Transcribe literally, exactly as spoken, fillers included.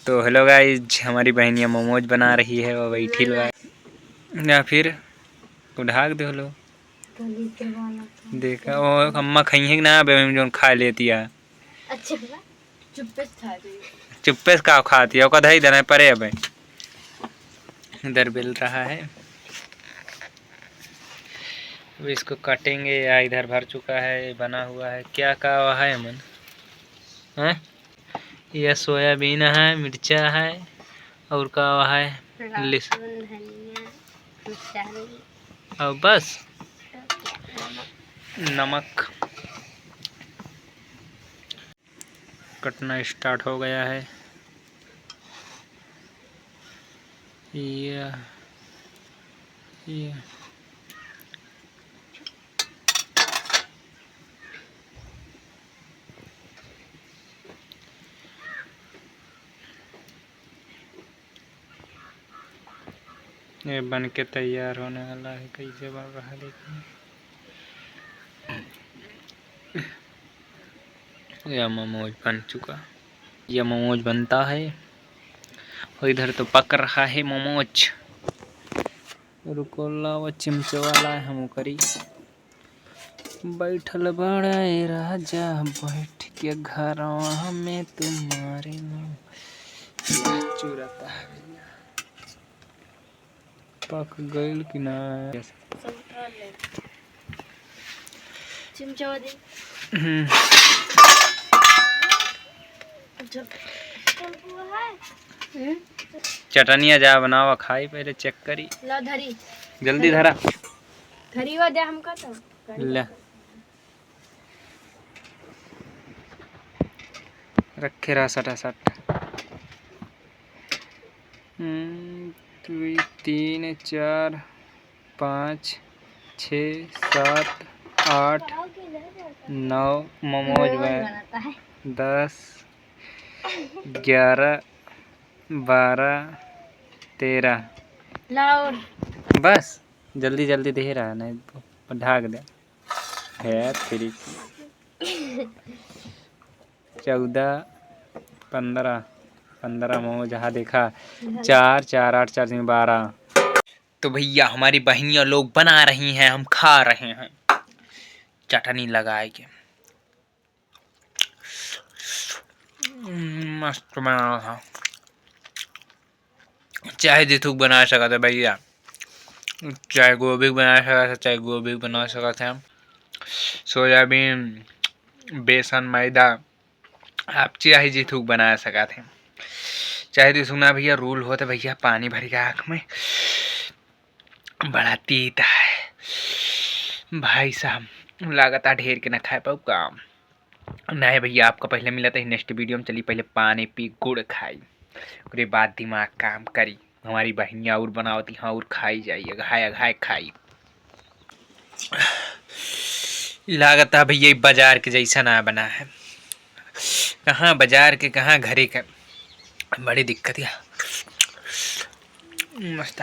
तो hello guys, हमारी बहनिया मोमोज बना रही है, वो बैठी लो। या फिर तू ढाक दे लो। देखा, वो अम्मा खाई है कि ना, अबे हम जोन खा लेती है। अच्छा, चुप्पे से खा रही है। चुप्पे से का खाती है, ओका धई देना परे अबे। इधर बेल रहा है, अब इसको काटेंगे। या इधर भर चुका है, बना हुआ है। क्या का हुआ है मन? हैं? यह सोयाबीन है, मिर्चा है, और का हुआ है? लिस- लहसुन, धनिया, मसाले। और बस? तो क्या? नमक। नमक। कटना start हो गया है। ये, ये। ये बन के तैयार होने वाला है, कैसे बन रहा है देखिए। यह मोमोज बन चुका, यह मोमोज बनता है और इधर तो पक रहा है मोमोज। रुको, लावा चिमचे वाला है, हम करी। बैठल बड़ा ए राजा, बैठ के घरवा में तुम्हारे नाम। चुराता है भैया। पक गइल कि ना? चिमचा दे। हम्म। चटनिया जा बनावा, खाई पहले, check करी। ला धरी। जल्दी धरा। धरी हुआ दे हमका तो। ले। रखे रहा सटासट। हम्म, दुई, तीन, चार, पाँच, छः, सात, आठ, नौ मोमोज बन, दस, ग्यारह, बारह, तेरह। लाओ। बस, जल्दी जल्दी दे रहा, नहीं तो ढाक दे। है तेरी। चौदह, पन्द्रह, पन्द्रह मोमोज, हाँ देखा, चार, चार, आठ, चार, तीन, बारह। तो भैया, हमारी बहनियाँ लोग बना रही हैं, हम खा रहे हैं चटनी लगाए के। मस्त बना था। चाहे जिथुक बना सकत है भैया, चाहे गोभी बना सकत है, चाहे गोभी बना सकत है, सोयाबीन, बेसन, मैदा, आप चाहे जिथुक बना सकत है। चाहे जिथुक ना भैया, rule होत है भैया, पानी भर के आँख में, बड़ा तीत है भाई साहब, लागत है ढेर के ना खाए पाऊ काम। नहीं भैया, आपका पहले मिला था next video में। चली पहले पानी पी, गुड़ खाई, ओकरे बाद दिमाग काम करी। हमारी बहिनिया और बनावती, हाँ, और खाई जाई, अघाय अघाय खाई। लागत है भैया, ई बाजार के जैसा ना बना है, कहाँ बाजार के, कहाँ घरे के, बड़ी दिक्कत है। मस्त है।